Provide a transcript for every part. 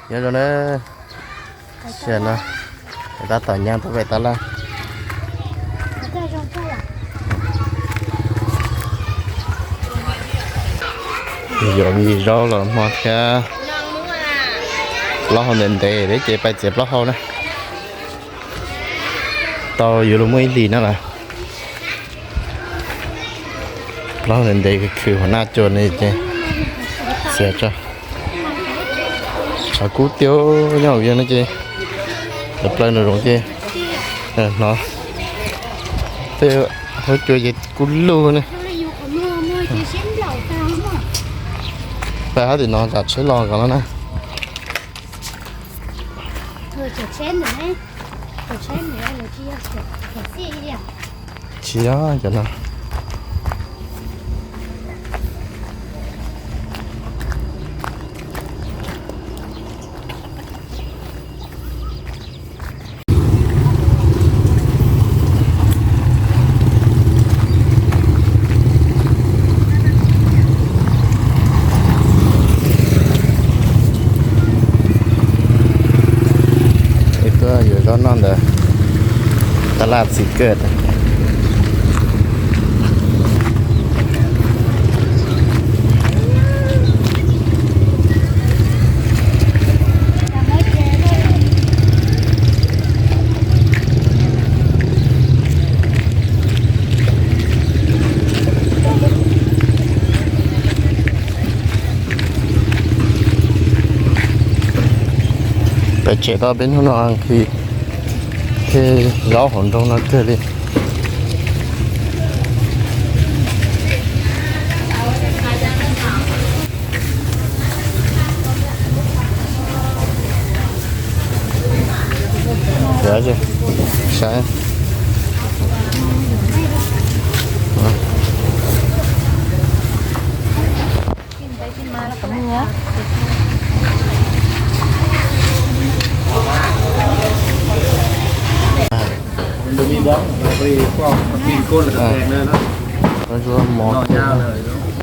Nyob zoo na, sia no tab tom nyas rau pem tab laj. Yuav me zaub los hmo thiab, plaub hau ntev ntev thiab ces pais txiav plaub hau na. Tau yuav luag muaj ib hlis no lawm. Plaub hau ntev ntev khwv khwv hauv naj cua no ces txiav tso. Tshav kub tiag nyob hauv no ces, cov plaws nraum zoov ces hnov tej huab cua ces kub lug ne. Pais hab tim no tsam tsheb los kom no na. Tsis yog cov no. Tuaj yuav zaub noj ntawd, tab laj txiv kawg. Peb tsev tau peb hnub no nqhis tej zaub hauv nroog no kawg li. Saib.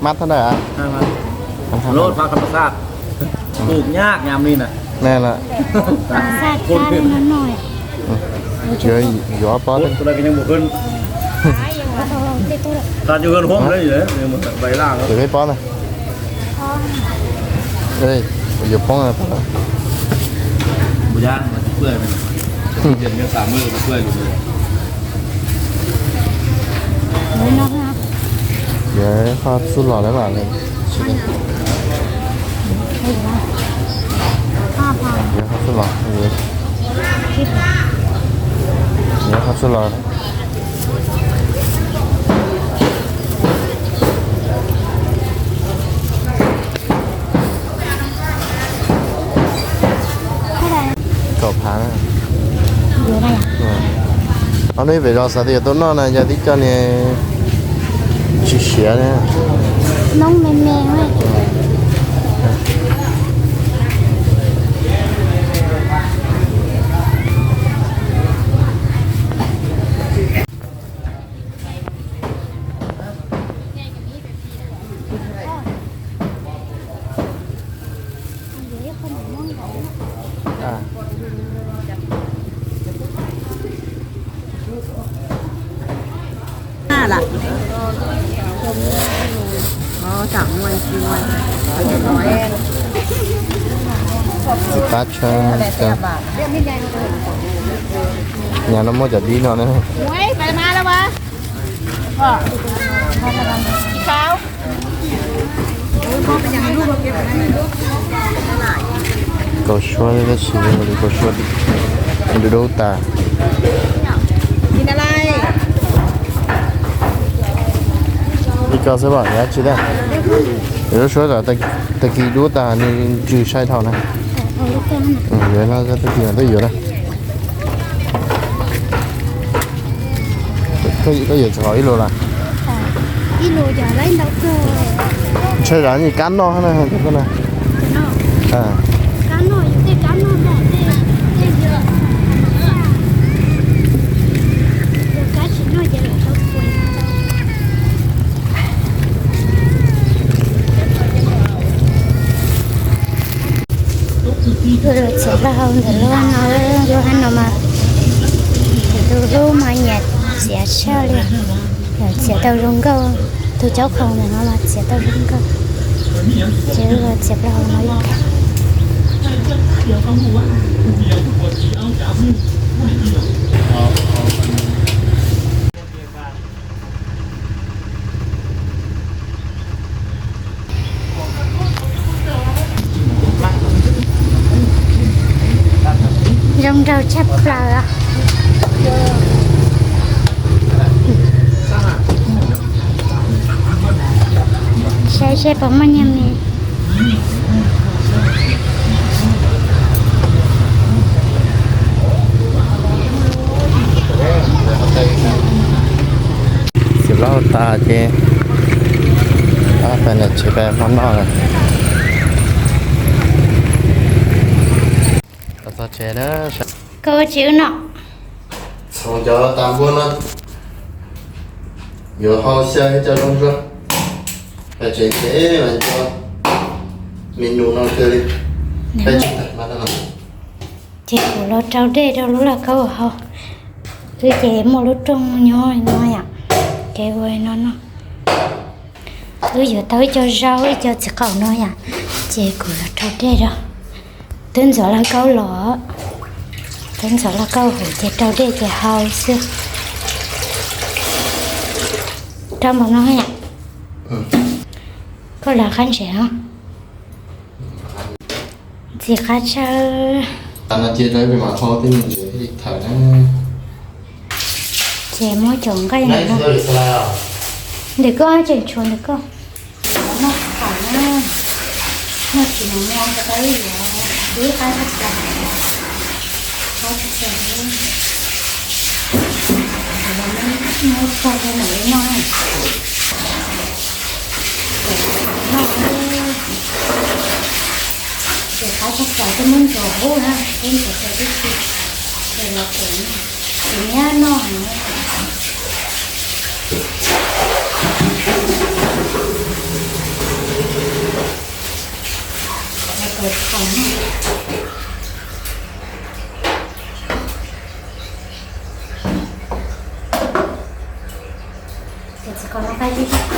Mab thab ntawd a? Lub thab thab masaj, pum nyaj nyam li na. Yuav ob pob. Yuav peb pob na. Yuav poob na. Yuav qhov txuj lom lawm mas. Yuav qhov txuj lom, yuav qhov txuj lom. Kaum phav. Ob hnub pem zos xav tias yuav tau noj na, yog tib co niag tsis siav ne. Tsis tab tshab, nyab no muaj cov dib no ne. Kaus suab tab sis kaus suab dub dub tas. Ib co xwb los yog tsis tas. Lub suab tag kis dub tas nws ntsws sai dhau na. Yuav no tag kis mas twb yuav na. Koj yuav tsis haus ib lus los? Ntshai zam kab noj na. Txiav plaub hau ntawm lub no, lub hab no mas, tus hlub mas nyiam txiav tshaj li, nyiam txiav tau zoo nkauj. Tus caub qhau ntawm no mas txiav tau zoo nkauj. Ces txiav plaub hau no ib Zoo nraug tshaj plaws os. Saib seb puas muaj nyiaj me. Txiav plaub hau tas ces pais niam tsev pais hmo noj lawm. Los txog tsev na. Koj ua tsis wb noj. Txhoov cov tas npua no, yuav hau xyaw cov zoo zog. Pais tsev ces mas cov menu no kawg li. Peb tsis tag mas no. Ces kuv los rau dej rau lub lauj kaub hau. Wb ces muaj lub rooj nyob no yom, ces ua no no. Wb yuav tau ib co zaub ib co txiv qaum no yom, ces kuv los rau dej rau. Twb ntxuav lauj kaub los, twb ntxuav lauj kaub huv ces rau dej ces hau xwb. Rau npaum no yom. Koj lawv qab ntsev os. Ntxim qab tshaj. Ces muab cov nqaij no, ntawm koj tseem tshuav ntawm koj. Noj tsis tau na, noj tsis mus muag rau qab ib yuav ib qab tshaj plaws, qab tshaj plaws. Muab txog rau ntawm li no, noj, ces qab tshaj plaws twb muab ntxuav huv na, twb ntxuav tau tib si, ces los pum, ces nyab noj heev. Los pum thaum no. Ces txiv qaub no qaib tib tib ko.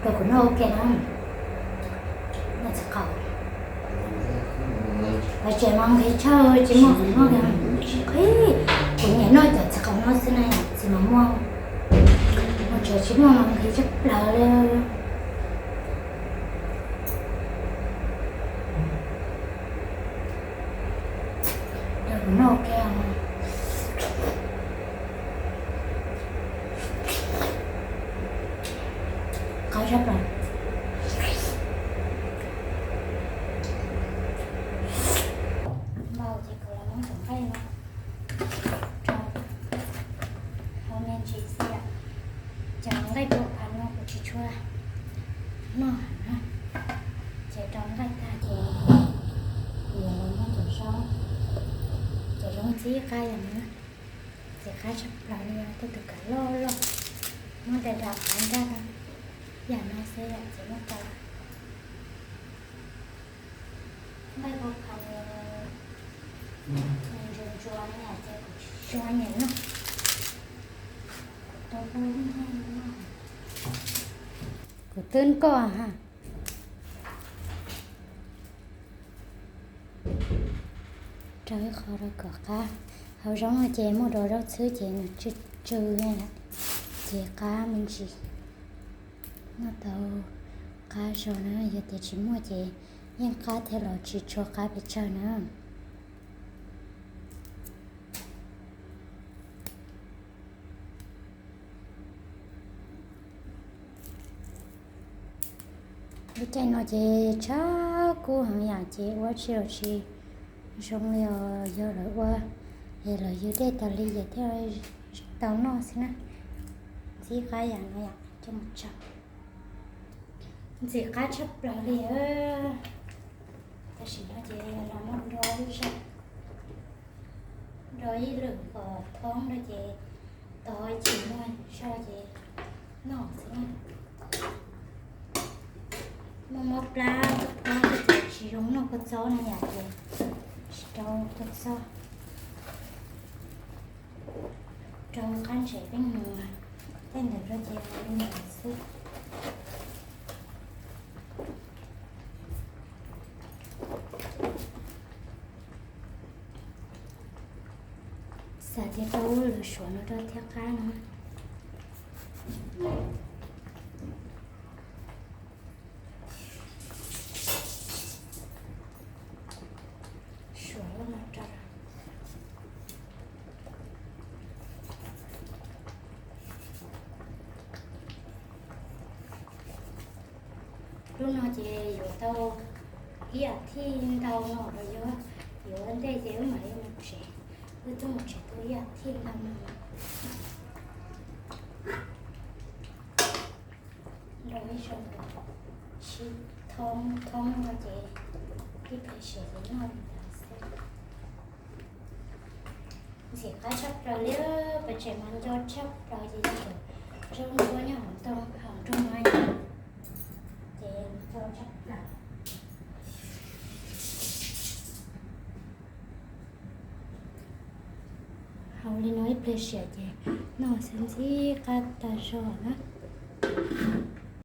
Rau kuv noj ua ke na. Noj txiv qaub. Lawv tsev mas nqhis tshaj, tsis muaj qhov noj li. Kuv nyiam noj cov txiv qaub no xwb na, tsis mas muaj, muaj tsev tsis muaj mas nqhis tshaj plaws li. Rau kuv noj ua ke. Qab tshaj plaws. Npau ces kuv los muab cov nqaij no rau hauv me ntsis xwb yom. Cov nqaij pua phas no kuv tsis tshua noj heev na. Ces rau nqaij tag ces kuv yuav los muab cov zaub, cov zaub ntxhib qab yam no. Ces qab tshaj plaws li, tej tus kawm loj loj, muab dai dai qhov ncaj no, yam no xwb ces muab tau. Nqaij pua phas ntsuas ntsuas no yom, ces kuv tsis tshua nyiam noj. Kuv tau hu noj, kuv twb koj ha. Rau ib qho rau kom qab. Hauv zaub no ces muaj dua zaub txhwb ces nws tsw tsw, ces qab me ntsis. Noj tau qab zog na, yog tias tsis muaj ces yeej qab thiab los tsis tshua qab pes tsawg na. Lub caij no ces tshav kub heev yam ces ua tsis los tsis zoo li os, yog lawv ua es lawv ywg dej tas li ces thiaj tau noj xwb na. Ntxim qab yam no yom, coj mus tsaug. Ntxim qab tshaj plaws li. Tam sim no ces los noj do ib zaug, do ib lwm kom thoob no ces tov ib chim no so ces noj xwb na. Muaj mob plab mob plab ces tsis zoo noj kua txob no yom ces tsis rau kua txob. Rau qab ntsev peb mus, tej ntawd rau ces ua li ntawd xwb. Xav tias rau lub lwm suav no rau thiab qab no. Suav no rau. Lub no ces yuav tau ib yam thij ntau no los yog yuav ua ntej ces wb mam li mus tsev, wb twb mus tsev tau ib yam thij ntau no. Rau ib zaug sib thoob thoob no ces ib pliag siav ces noj li ntawd xwb. Ntxim qab tshaj plaws li, pes tsawg mas nco tshaj plaws ces zoo nrua nyob hauv ntoo hauv nroog no ces nco tshaj plaws. Hau li no ib pliag siav ces noj xwb ntxim qab tag zog na.